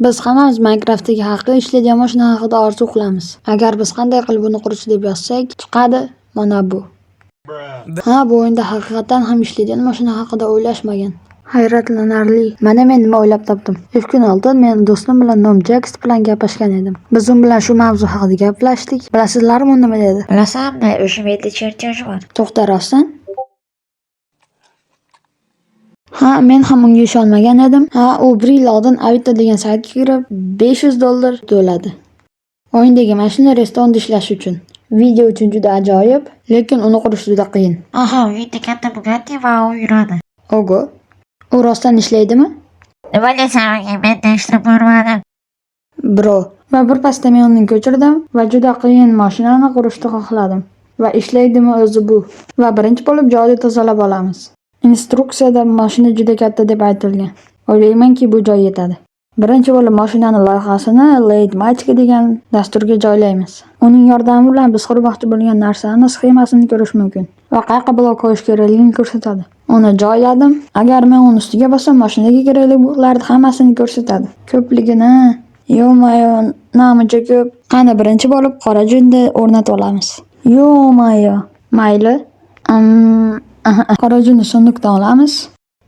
Biz hammamiz Minecraftdagi haqiqiy ishlaydigan mashina haqida orzu qilamiz. Agar biz qanday qilib buni qurish deb yozsak, chiqadi mana bu. Ha, bu o'yinda haqiqatan ham ishlaydigan mashina haqida o'ylashmagan. Hayratlanarli. Mana men nima o'ylab topdim. 3 kun oldin men do'stim bilan nom Jaks bilan gaplashgan edim. Biz u bilan shu mavzu haqida gaplashdik. Bilasizlarmi, u nima dedi? Bilasanmi, o'sha menda chertyosh bor. To'xta, rostdan? Ha, men ham unga ishonmagan edim. Ha, u bir yil oldin Avito degan saytga kirib, $500 to'ladi. O'yindagi mashina restoranda ishlashi uchun. Video uchun juda ajoyib, lekin uni qurish juda qiyin. Aha, uyda katta Bugatti va u yuradi. Ogo. U rostdan ishlaydimi? Nima desam, men tekshirib ko'rmadim. Bro. Va bir pasda men uni ko'chirdim va juda qiyin mashinani qurishni xohladim. Va ishlaydimi o'zi bu? Va birinchi bo'lib joyni tozalab olamiz. Instruksiyada mashina juda katta deb aytilgan. O'ylaymanki, bu joy yetadi. Birinchi bo'lib mashinani loyihasini Litematica degan dasturga joylaymiz. Uning yordami bilan biz qurmoqchi bo'lgan narsani sxemasini ko'rish mumkin va qayerga blok qo'yish kerakligini ko'rsatadi. Uni joyladim. Agar men uni ustiga bossam, mashinaga kerakli bloklarni hammasini ko'rsatadi. Ko'pligini, ё-моё, namuncha ko'p. Qani, birinchi bo'lib qora junni o'rnatib olamiz. Ё-моё, mayli. Qora junni sunduqdan olamiz.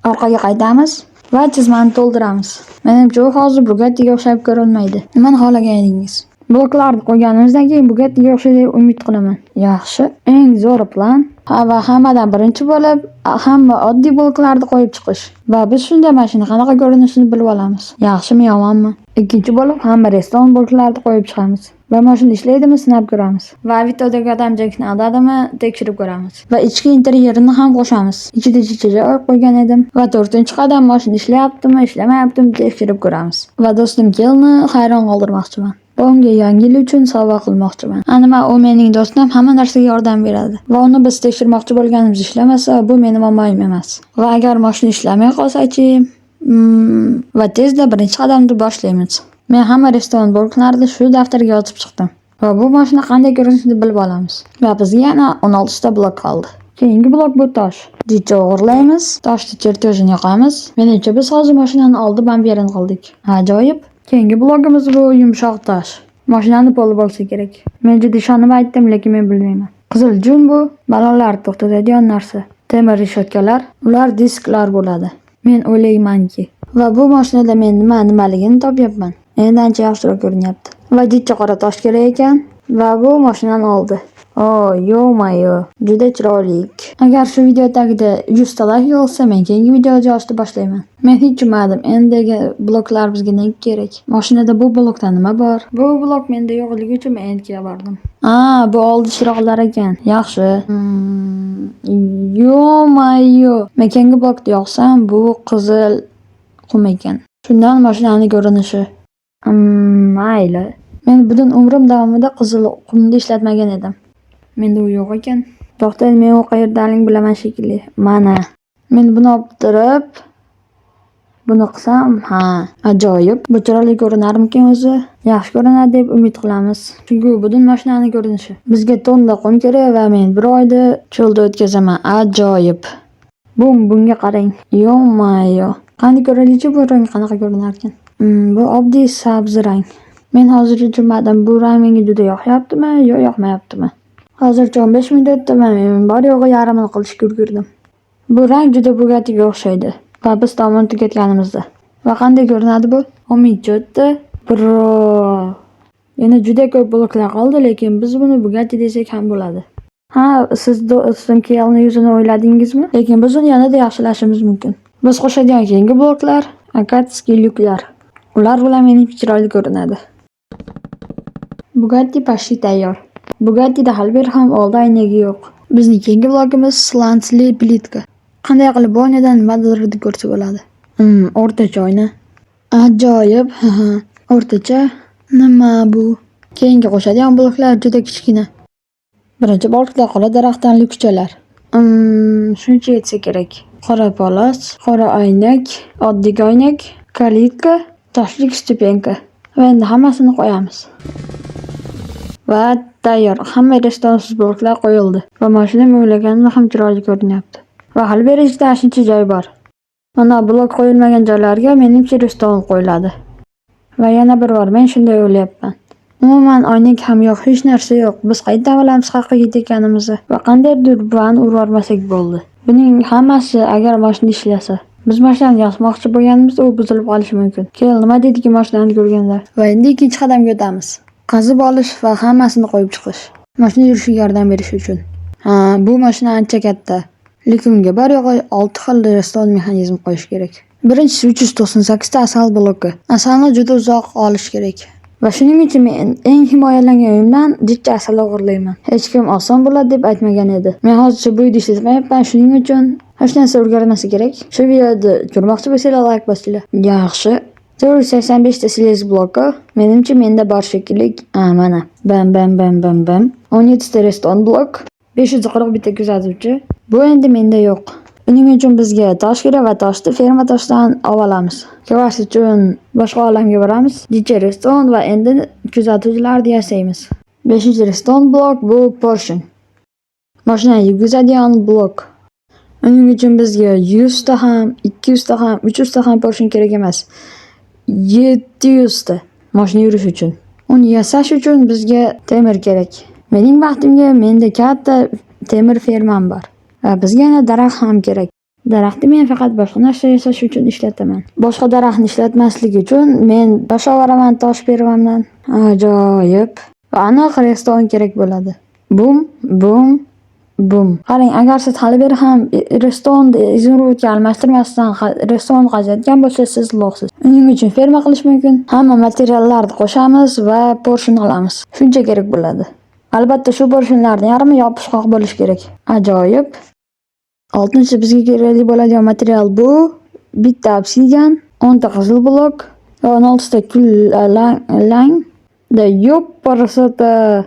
Orqaga qaytamiz va chizmani to'ldiramiz. Menimcha, u hozir Bugattiga o'xshab ko'rinmaydi. Nimani xohlagan edingiz? Bloklarni qo'yganimizdan keyin Bugattiga o'xshaydi deb umid qilaman. Yaxshi, eng zo'r plan. Ha, va hammadan birinchi bo'lib hamma oddiy bloklarni qo'yib chiqish. Va biz shunda mashina qanaqa ko'rinishini bilib olamiz. Yaxshimi, yomonmi? Ikkinchi bo'lib hamma redstone bloklarni qo'yib chiqamiz. Va mashina ishlaydimi, sinab ko'ramiz. Va Avitodagi odam Jackni aldadimi, tekshirib ko'ramiz. Va ichki interyerini ham qo'shamiz. Ichida chicha joy qo'ygan edim. Va to'rtinchi qadam, mashina ishlayaptimi, ishlamayaptimi, tekshirib ko'ramiz. Va do'stim Kelni hayron qoldirmoqchiman. Va unga Yangi yil uchun sovg'a qilmoqchiman. Ha, nima, u mening do'stim, hamma narsaga yordam beradi. Va uni biz tekshirmoqchi bo'lganimiz ishlamasa, bu meni muammoim emas. Va agar mashina ishlamay qolsa-chi? Va tezda birinchi qadamni boshlaymiz. Men hamma redstone bloklarini shu daftarga yozib chiqdim. Va bu mashina qanday ko'rinishini bilib olamiz. Va bizga yana 16 ta blok qoldi. Keyingi blok bu tosh. Jicha o'g'irlaymiz, toshni chertejini yoqamiz. Menimcha, biz hozir mashinani oldi bamperini qildik. Ajoyib. Keyingi blokimiz bu yumshoq tosh. Mashinani poli bo'lsa kerak. Men juda ishonib aytdim, lekin men bilmayman. Qizil jun bu ballonlarni to'xtatadigan narsa. Temir reshotkalar, ular disklar bo'ladi. Men o'ylaymanki. Va bu mashinada men nima nimaligini topyapman. Endi ancha yaxshiroq ko'rinyapti. Va jicha qora tosh kerak ekan. Va bu mashinani oldi. O, ё-моё, juda chiroyli. Agar shu video tagida 100 ta layk yig'ilsa, men keyingi video yozishni boshlayman. Men hech tushunmadim. Endigi bloklar bizga nega kerak? Mashinada bu blokda nima bor? Bu blok menda yo'qligi uchun men endiga bordim. A, bu oldi chiroqlar ekan. Yaxshi. Ё-моё. Men keyingi blokni yoqsam, bu qizil qum ekan. Shundan mashinani ko'rinishi. Mayli. Men butun umrim davomida qizil qumni ishlatmagan edim. Menda u yo'q ekan. To'xtang, men u qayerdaligini bilaman shekilli. Mana. Men buni olib turib, buni qilsam, ha, ajoyib. Bu chiroyli ko'rinarmikin o'zi? Yaxshi ko'rinadi deb umid qilamiz. Chunki u butun mashinani ko'rinishi. Bizga tonna qum kerak va men bir oyda cho'lda o'tkazaman. Ajoyib. Bum, bunga qarang. Ё-моё. Qani, ko'raylikchi, bu rang qanaqa ko'rinarkan. Bu oddiy sabzi rang. Men hozircha tushunmadim, bu rang menga juda yoqyaptimi yo yoqmayaptimi? Hozircha 15 minut o'tdi va men bor yo'g'i yarmini qilishga ulgurdim. Bu rang juda Bugattiga o'xshaydi. Va biz tomini tugatganimizda. Va qanday ko'rinadi bu? 10 minutcha o'tdi. Bro. Yana juda ko'p bloklar qoldi, lekin biz buni Bugatti desak ham bo'ladi. Ha, siz do'stim Kelni yuzini o'yladingizmi? Lekin biz uni yanada yaxshilashimiz mumkin. Biz qo'shadigan keyingi bloklar акацийский lyuklar. Ular bilan menimcha chiroyli ko'rinadi. Bugatti почти tayyor. Bugattida hali beri ham oldi aynagi yo'q. Bizning keyingi blokimiz slansli plitka. Qanday qilib bu oynadan nimadirni ko'rsa bo'ladi? O'rtacha oyna. Ajoyib. O'rtacha. Nima bu? Keyingi qo'shadigan bloklar juda kichkina. Birinchi blokda qora daraxtdan lyukchalar. Shuncha yetsa kerak. Qora palos, qora oynak, oddiy oynak, калитка, toshlik ступенька. Va endi hammasini qo'yamiz. Va tayyor. Hamma redstonesiz bloklar qo'yildi. Va mashina men o'ylaganimdan ham chiroyli ko'rinyapti. Va hali beri ichida shuncha joy bor. Mana blok qo'yilmagan joylarga, menimcha, redstone qo'yiladi. Va yana bir bor, men shunday o'ylayapman. Umuman oynak ham yo'q, hech narsa yo'q. Biz qayerdan bilamiz qayerga ketayotganimizni va qandaydir buvani urib yubormasak bo'ldi. Buning hammasi agar mashina ishlasa. Biz mashinani yoqmoqchi bo'lganimizda u buzilib qolishi mumkin. Kel, nima dediki mashinani ko'rganda? Va endi ikkinchi qadamga o'tamiz. Qazib olish va hammasini qo'yib chiqish. Mashina yurishiga yordam berish uchun. Ha, bu mashina ancha katta. Lekin unga bor yo'g'i 6 xil redstone mexanizm qo'yish kerak. Birinchisi 398 ta asal bloki. Asalni juda uzoq olish kerak. Va shuning uchun men eng himoyalangan uyimdan jicha asal o'g'irlayman. Hech kim oson bo'ladi deb aytmagan edi. Men hozircha bu uyda ishlatmayapman, shuning uchun hech narsa o'zgarmasa kerak. Shu videoni ko'rmoqchi bo'lsanglar like bosinglar. Yaxshi. 485 ta siliz bloki. Menimcha menda bor shekilli. Ha, mana. Bam bam bam bam bam. 17 ta redstone blok. 541 bitta kuzatuvchi. Bu endi menda yo'q. Uning uchun bizga tosh kerak va toshni ferma toshdan olib olamiz. Kvars uchun boshqa olamga boramiz. Jicha redstone va endi kuzatuvchilarni yasaymiz. 5-redstone blok bu portion. Mashinani yurgizadigan blok. Uning uchun bizga 100 ta ham, 200 ta ham, 300 ta ham portion kerak emas. 700 ta mashina yurish uchun. Uni yasash uchun bizga temir kerak. Mening baxtimga menda katta temir fermam bor. Va bizga yana daraxt ham kerak. Daraxtni men faqat boshqa narsa yasash uchun ishlataman. Boshqa daraxtni ishlatmaslik uchun men tosh oboraman tosh fermamdan. Ajoyib. Va aniq redstone kerak bo'ladi. Bum, bum, bum. Qarang, agar siz hali beri ham redstone izumrudga almashtirmasdan redstone qaziyotgan bo'lsangiz, siz лох siz. Uning uchun ferma qilish mumkin. Hamma materiallarni qo'shamiz va portion olamiz. Shuncha kerak bo'ladi. Albatta shu portionlarning yarmi yopishqoq bo'lishi kerak. Ajoyib. Oltinchi bizga kerakli bo'ladigan material bu bitta obsidian, 10 ta qizil blok va 16 ta kul lang. Да ёпарасота,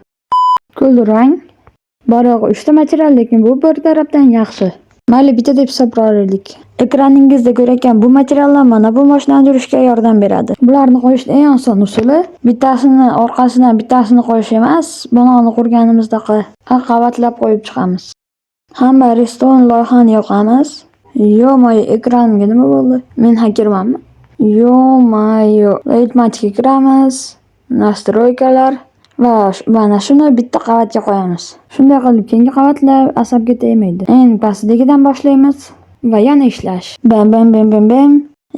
kulrang. Bor yo'g'i 3 ta material, lekin bu bir tarafdan yaxshi. Mayli, bitta deb hisoblaylik. Ekraningizda ko'rayotgan bu materiallar mana bu mashinani yurishga yordam beradi. Bularni qo'yishning eng oson usuli bittasini orqasidan bittasini qo'yish emas, binoni qurganimizdaqa qavatlab qo'yib chiqamiz. Hamma redstone loyihani yoqamiz. Ё-моё, ekranimga nima bo'ldi? Men xakermanmi? Ё-моё, Litematikga kiramiz. Настройка lar va mana shuni bitta qavatga qo'yamiz. Shunday qilib keyingi qavatlar asabga tegmaydi. Eng pastidagidan boshlaymiz va yana ishlash. Bam bam bam bam bam.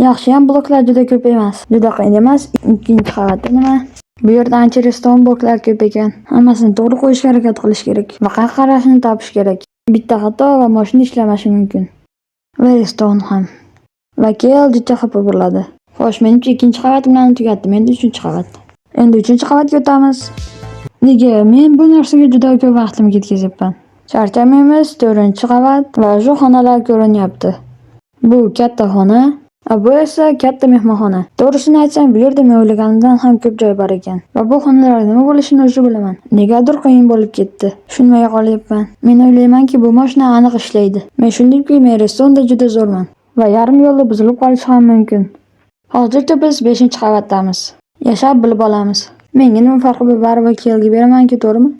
Yaxshiyam bloklar juda ko'p emas. Juda qiyin emas. Ikkinchi qavatda nima? Bu yerda ancha redstone bloklar ko'p ekan. Hammasini to'g'ri qo'yishga harakat qilish kerak va qayerga qarashini topish kerak. Bitta xato va mashina ishlamashi mumkin. Va redstone ham. Va kel jicha xafa bo'ladi. Xo'sh, menimcha ikkinchi qavat bilan tugatdim. Endi uchinchi qavat. Endi uchinchi qavatga o'tamiz. Nega men bu narsaga juda ko'p vaqtimni ketkazyapman? Charchamaymiz, to'rtinchi qavat va shu xonalar ko'rinyapti. Bu katta xona, bu esa katta mehmonxona. To'g'risini aytsam, bu yerda men o'ylaganimdan ham ko'p joy bor ekan. Va bu xonalarda nima bo'lishini o'zi bilaman. Negadir qiyin bo'lib ketdi. Tushunmay qolyapman. Men o'ylaymanki, bu mashina aniq ishlaydi. Men shundayki, men redstone'da juda zo'rman. Va yarim yo'lda buzilib qolishi ham mumkin. Hozircha biz 5-qavatdamiz. Yashab bilib olamiz. Menga nima farqi bor, baribir kelgi beraman-ku, to'g'rimi?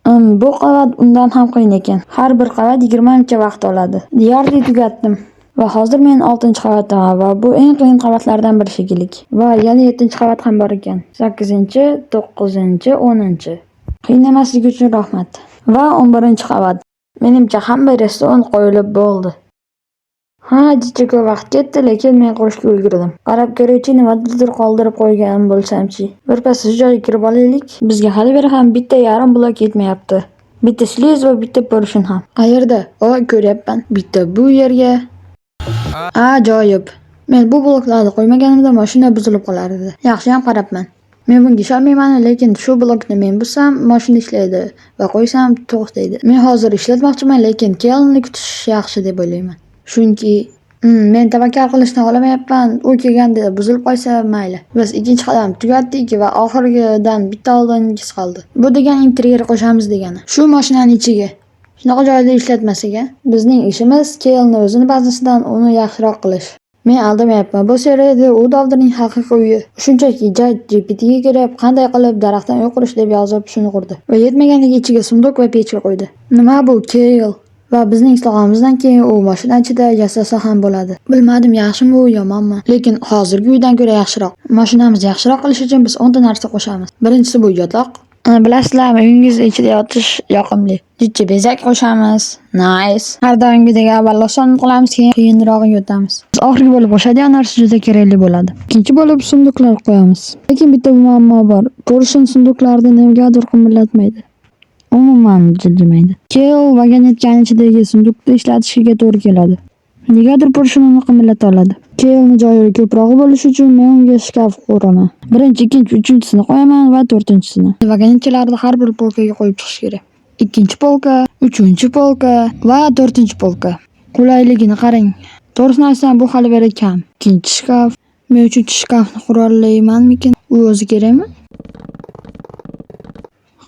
Bu qavat undan ham qiyin ekan. Har bir qavat 20 minutcha vaqt oladi. Deyarli tugatdim. Va hozir men 6-qavatdaman va bu eng qiyin qavatlardan biri shekilli. Va yana 7-qavat ham bor ekan. 8-, 9-, 10. Qiyin emasligi uchun rahmat. Va 11-qavat. Menimcha hamma redstone qo'yilib bo'ldi. Ha, jicha ko'p vaqt ketdi, lekin men qurishga ulgurdim. Qarab ko'raychi, nimadirdir qoldirib qo'ygan bo'lsam-chi. Birpas shu joyga kirib olaylik. Bizga hali beri ham 1,5 blok yetmayapti. Bitta sliz va bitta portion ham. Qayerda? O, ko'ryapman. Bitta bu yerga. Ajoyib. Men bu bloklarni qo'ymaganimda mashina buzilib qolar edi. Yaxshiyam qarabman. Men bunga ishonmayman, lekin shu blokni men buzsam, mashina ishlaydi va qo'ysam to'xtaydi. Men hozir ishlatmoqchiman, lekin Kelni kutish yaxshi deb o'ylayman. Chunki men tavakkal qilishni xohlamayapman. U kelganda buzilib qolsa mayli. Biz ikkinchi qadam tugatdik va oxirigidan bitta oldingisi qoldi. Bu degani interyer qo'shamiz degani. Shu mashinani ichiga. Shunaqa joyda ishlatmasak, a? Bizning ishimiz Kelni o'zini bazasidan uni yaxshiroq qilish. Men aldamayapman. Bu seriyada u Dovdirning haqiqiy uyi. Shunchaki ChatGPTga kirib, qanday qilib daraxtdan uy qurish deb yozib shuni qurdi. Va yetmaganiga ichiga sunduq va pechka qo'ydi. Nima bu, Kel? Va bizning ishlag'imizdan keyin u mashina ichida yasasa ham bo'ladi. Bilmadim, yaxshimi u yomonmi, lekin hozirgi uydan ko'ra yaxshiroq. Mashinamizni yaxshiroq qilish uchun biz 10 ta narsa qo'shamiz. Birinchisi bu yotoq. Bilasizlarmi, uyingiz ichida yotish yoqimli. Jicha bezak qo'shamiz. Nice. Har doimgidek avval oson qilamiz, keyin qiyinrog'iga o'tamiz. Biz oxirgi bo'lib qo'shadigan narsa juda kerakli bo'ladi. Ikkinchi bo'lib sunduqlar qo'yamiz. Lekin bitta muammo bor. Portion sunduqlarni negadir qimirlatmaydi. Umuman jiljimaydi. Kel vagonetkani ichidagi sunduqni ishlatishiga to'g'ri keladi. Negadir Portion uni qimirlata oladi. Kelni joyi ko'prog'i bo'lishi uchun men unga shkaf quraman. Birinchi, ikkinchi, uchinchisini qo'yaman va to'rtinchisini. Vagonetkalarni har bir polkaga qo'yib chiqish kerak. Ikkinchi polka, uchinchi polka va to'rtinchi polka. Qulayligini qarang. To'g'risini aytsam, bu hali beri kam. Ikkinchi shkaf. Men uchinchi shkafni qura olmaymanmikin? U o'zi kerakmi?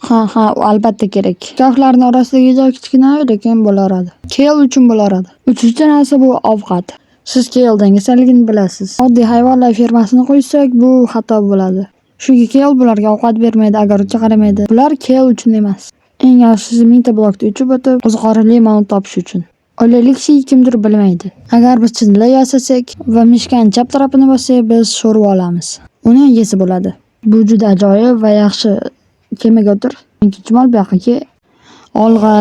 Ha, u albatta kerak. Shkaflarning orasidagi joy kichkina, lekin bo'laveradi. Kel uchun bo'laveradi. Uchinchi narsa bu ovqat. Siz Kel dangasaligini bilasiz. Oddiy hayvonlar fermasini qo'ysak, bu xato bo'ladi. Chunki Kel bularga ovqat bermaydi, огород ga qaramaydi. Bular Kel uchun emas. Eng yaxshisi 1000 ta blokni uchib o'tib, qo'ziqorinli molni topish uchun. O'ylaylikki, kimdir bilmaydi. Agar biz chinla yasasak va мышка ni chap tarafini bossak, biz sho'rva olamiz. Uni yesa bo'ladi. Bu juda ajoyib va yaxshi. Kemaga o'tir. Ikkinchi mol bu yoqqa kel. Olg'a.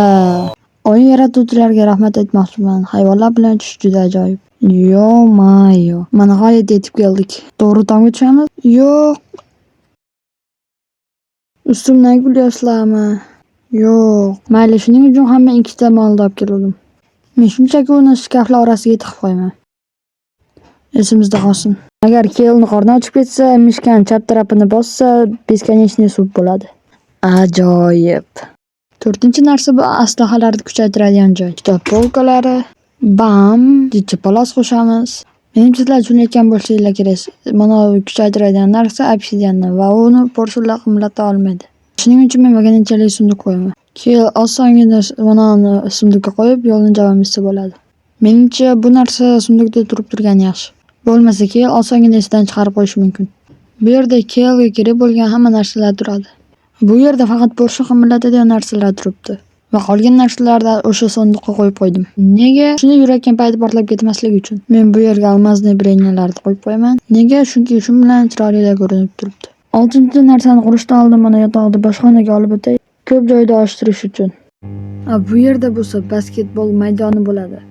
O'yin yaratuvchilarga rahmat aytmoqchiman. Hayvonlar bilan uchish juda ajoyib. Ё-моё. Mana nihoyat yetib keldik. To'g'ri tomga tushamiz? Yo'q. Ustimdan kulyapsizlarmi? Yo'q. Mayli, shuning uchun ham men ikkita molni olib keluvdim. Men shunchaki uni shkaflar orasiga tiqib qo'yaman. Esimizda qolsin. Agar Kelni qorni ochib ketsa, мышка ni chap tarafini bossa, бесконечный суп bo'ladi. Ajoyib. To'rtinchi narsa bu aslahalarni kuchaytiradigan joy. Kitob polkalari. Bam! Jicha palos qo'shamiz. Menimcha, sizlar tushunayotgan bo'lsanglar kerak. Mana bu kuchaytiradigan narsa obsidiandan va uni portionlar qimirlata olmaydi. Shuning uchun men vagonetchalik sunduq qo'yaman. Keyin osongina manoni sunduqqa qo'yib, yo'lni davom etsa bo'ladi. Menimcha, bu narsa sunduqda turib turgani yaxshi. Bo'lmasa Kel osongina esidan chiqarib qo'yishi mumkin. Bu yerda Kelga kerak bo'lgan hamma narsalar turadi. Bu yerda faqat portion qimirlatadigan narsalar turibdi. Va qolgan narsalarni o'sha sandiqqa qo'yib qo'ydim. Nega? Shuni yurayotgan payti portlab ketmasligi uchun. Men bu yerga алмазный броня larni qo'yib qo'yaman. Nega? Chunki shu bilan chiroyli ko'rinib turibdi. Oltinchi narsani qurishdan oldin mana yotoqni boshqa xonaga olib o'tay. Ko'p joyda oshtirish uchun. A bu yerda bo'lsa basketbol maydoni bo'ladi.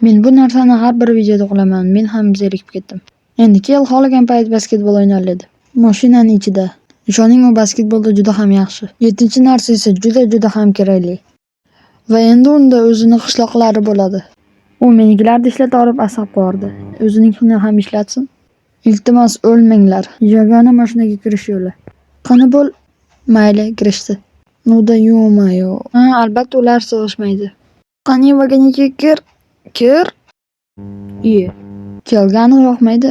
Men bu narsani har bir videoda qilaman. Men ham zerikib ketdim. Endi Kel xohlagan payt basketbol o'ynay oladi. Mashinani ichida. Ishoning, u basketbolda juda ham yaxshi. Yettinchi narsa esa juda-juda ham kerakli. Va endi unda o'zini qishloqlari bo'ladi. U menikilarni ishlatorib asab qo'yardi. O'zinikini ham ishlatsin. Iltimos, o'lmanglar. Yagona mashinaga kirish yo'li. Qani bo'l? Mayli, kirishdi. Ну да ё-моё. Ha, albatta ular sig'ishmaydi. Qani vagonga kir. Kir. Iye. Kelgani yoqmaydi.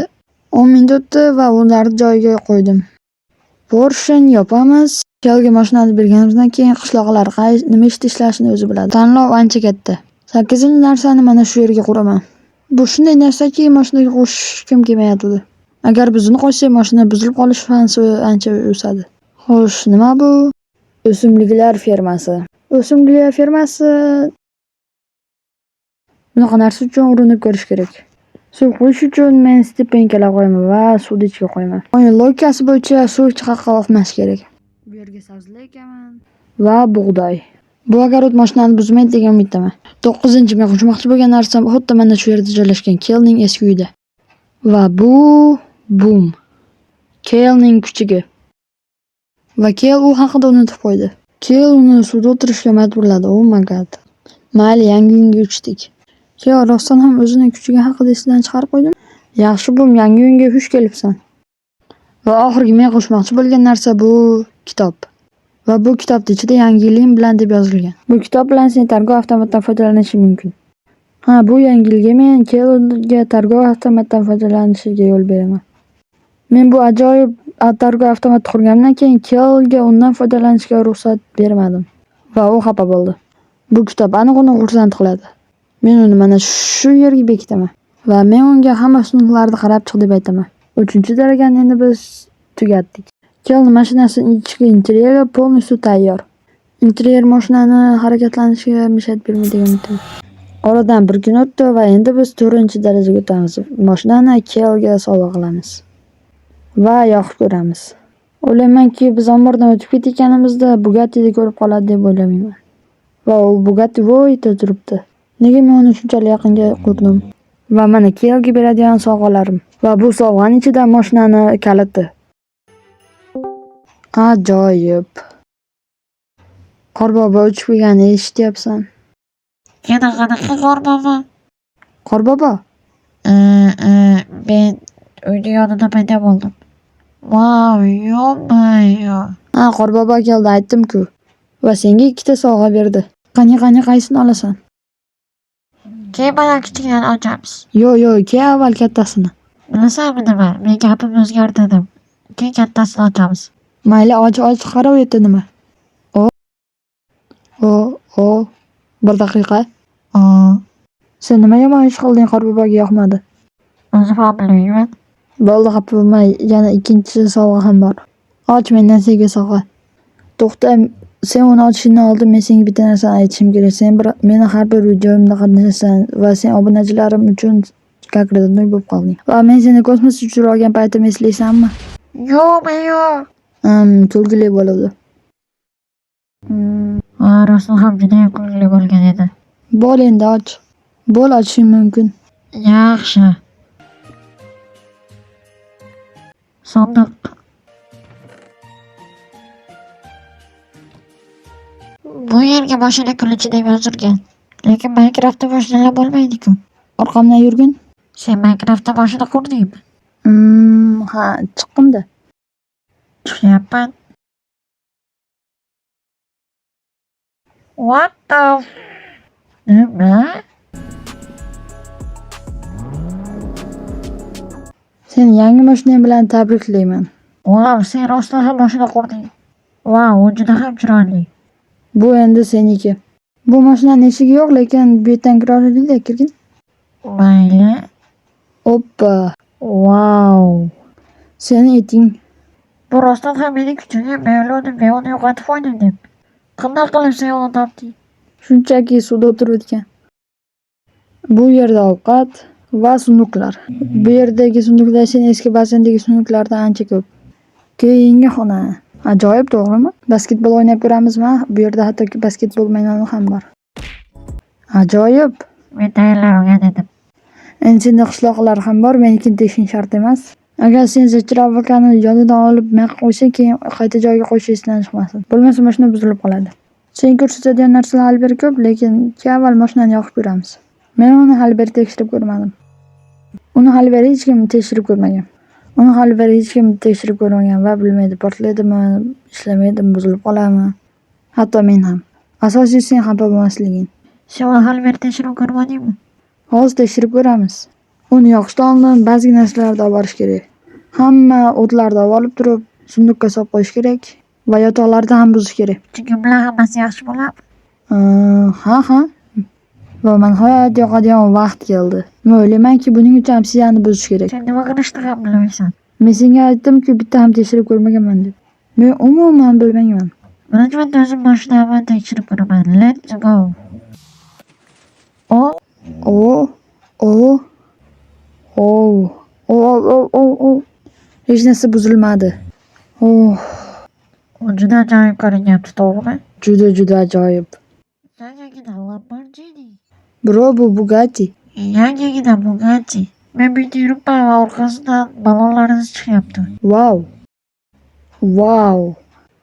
10 minut o'tdi va ularni joyiga qo'ydim. Portion yopamiz. Kelga mashinani berganimizdan keyin qishloqlar nima ishda ishlashini o'zi biladi. Tanlov ancha katta. Sakkizinchi narsani mana shu yerga quraman. Bu shunday narsaki, mashinaga qo'shishim kelmayotgandi. Agar biz uni qo'shsak, mashina buzilib qolish shansi ancha o'sadi. Xo'sh, nima bu? O'simliklar fermasi. O'simliklar fermasi. Bunaqa narsa uchun urinib ko'rish kerak. Suv quyish uchun men ступенька lar qo'yaman va suvni ichiga qo'yaman. O'yin logikasi bo'yicha suv hech qayerga oqmashi kerak. Bu yerga sabzi ekaman va bug'doy. Bu огород mashinani buzmaydi degan umiddaman. To'qqizinchi men qo'shmoqchi bo'lgan narsam xuddi mana shu yerda joylashgan Kelning eski uyida. Va bu bum. Kelning kuchugi. Va Kel u haqida unutib qo'ydi. Kel uni suvda o'tirishga majburladi. Oh my God. Mayli, yangi uyga uchdik. Kel rostdan ham o'zining kuchugi haqida esidan chiqarib qo'ydimi? Yaxshi bum, yangi uyga xush kelibsan. Va oxirgi men qo'shmoqchi bo'lgan narsa bu kitob. Va bu kitobni ichida yangi yilim bilan deb yozilgan. Bu kitob bilan sen торговый avtomatdan foydalanishing mumkin. Ha, bu yangi yilga men Kelga торговый avtomatdan foydalanishiga yo'l beraman. Men bu ajoyib торговый avtomatni qurganimdan keyin Kelga undan foydalanishga ruxsat bermadim va u xafa bo'ldi. Bu kitob aniq uni xursand qiladi. Men uni mana shu yerga bekitaman va men unga hamma sinflarni qarab chiq deb aytaman. Uchinchi darajani endi biz tugatdik. Kelni mashinasining ichki interyeri полностью tayyor. Interyer mashinani harakatlanishiga мешать bermaydi degan. Oradan bir kun o'tdi va endi biz 4-darajaga o'tamiz. Mashinani Kelga sovg'a qilamiz va yoqib ko'ramiz. O'ylaymanki, biz ombordan o'tib ketayotganimizda Bugattini ko'rib qoladi deb o'ylamayman. Va u Bugatti voyda turibdi. Nega men uni shunchalik yaqinga qurdim? Va mana Kelga beradigan sovg'alarim. Va bu sovg'aning ichida mashinani kaliti. Ajoyib. Qorbobo uchib kelganini eshityapsan. Yana qanaqa qorbobo? Qorbobo? Men uyni yonida paydo bo'ldim. Vau, ё-моё. Ha, Qorbobo keldi, aytdim-ku. Va senga ikkita sovg'a berdi. Qani, qani, qaysini olasan? Keyin mana kichiklarni ochamiz. Yo, yo, ke avval kattasini. Bilasanmi nima? Men gapimni o'zgartirdim. Keyin kattasini ochamiz. Mayli, och, och, qara u yerda nima? O. O, o. Bir daqiqa. O, Sen nima yomon ish qilding, Qorboboga yoqmadi. O'zim ham bilmayman. Bo'ldi, xafa bo'lma, yana ikkinchi sovg'a ham bor. Och, mendan senga sovg'a. To'xta, sen uni ochishingdan oldin men senga bitta narsani aytishim kerak. Sen bir meni har bir videomda qatnashasan va sen obunachilarim uchun как родной bo'lib qolding. Va men seni kosmosga uchirib olgan paytimni eslaysanmi? Ё-моё. Kulgili bo'ladi. Ha, rostdan ham judayam kulgili bo'lgan edi. Bo'l endi och. Bo'l, ochishing mumkin. Yaxshi. Sandiq. Bu yerga mashina qilinchi deb yozilgan. Lekin Minecraftda mashinalar bo'lmaydi-ku. Orqamdan yurgin. Sen Minecraftda mashina qurdingmi? Ha, chiqqin-da. Chiqyapman. What the Nima? Seni yangi mashinang bilan tabriklayman. Wow, sen rostdan ham mashina qurding. Wow, u juda ham chiroyli. Bu endi seniki. Bu mashinaning eshigi yo'q, lekin bu yerdan kira oladi-da, kirgin. Mayli. Oppa. Wow. Seni iting. Bu rostdan ham mening kuchugim. Men o'yladim, men uni yo'qotib qo'ydim deb. Qanday qilib sen uni topding? Shunchaki suvda o'tirib o'tgan. Bu yerda ovqat va sunduqlar. Bu yerdagi sunduqlar sen eski basseindagi sunduqlardan ancha ko'p. Keyingi xona. Ajoyib, to'g'rimi? Basketbol o'ynab ko'ramizmi? Bu yerda hattoki basketbol maydoni ham bor. Ajoyib. Men tayyorlab olgan edim. Endi senda qishloqlar ham bor, menikini tekshirish shart emas. Agar sen zachiravkani yonidan olib men qo'ysang, keyin qayta joyiga qo'yish esdan chiqmasin. Bo'lmasa mashina buzilib qoladi. Sen ko'rsatadigan narsalar hali beri ko'p, lekin avval mashinani yoqib ko'ramiz. Men uni hali beri tekshirib ko'rmadim. Uni hali beri hech kim tekshirib ko'rmagan. Uni hali beri hech kim tekshirib ko'rmagan va bilmaydi, portlaydimi, ishlamaydimi, buzilib qoladimi. Hatto men ham. Asosiysi sen xafa bo'lmasliging. Sen uni hali beri tekshirib ko'rmadingmi? Hozir tekshirib ko'ramiz. Uni yoqishdan oldin ba'zi narsalarni olib borish kerak. Hamma o'tlarni olib olib turib, sunduqqa solib qo'yish kerak va yotoqlarni ham buzish kerak. Chunki bular hammasi yaxshi bo'ladimi? Ha, ha. Va nihoyat yoqadigan vaqt keldi. Men o'ylaymanki, buning uchun obsidianni buzish kerak. Sen nima qilishni ham bilmaysan. Men senga aytdim-ku, bitta ham tekshirib ko'rmaganman deb. Men umuman bilmayman. Birinchi marta o'zim mashinamni tekshirib ko'raman. Let's go. O, o, o, o, o, o, o, o. Hech narsa buzilmadi. Oh. U juda ajoyib ko'rinyapti, to'g'rimi? Juda, juda ajoyib. Yangigina Lamborghini. Bro, bu Bugatti. Yangigina Bugatti. Men bu yerda yuribman va orqasidan ballonlaringiz chiqyapti. Wow. Wow.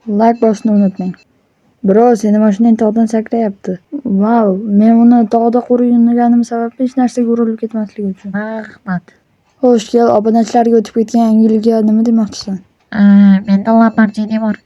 Like bosishni unutmang. Bro, seni mashinang tog'dan sakrayapti. Wow, men uni tog'da qurganim sababli hech narsaga urilib ketmasligi uchun. Rahmat. Xo'sh, kel, obunachilarga o'tib ketgan yangi yilga nima demoqchisan? Menda Lamborghini bor.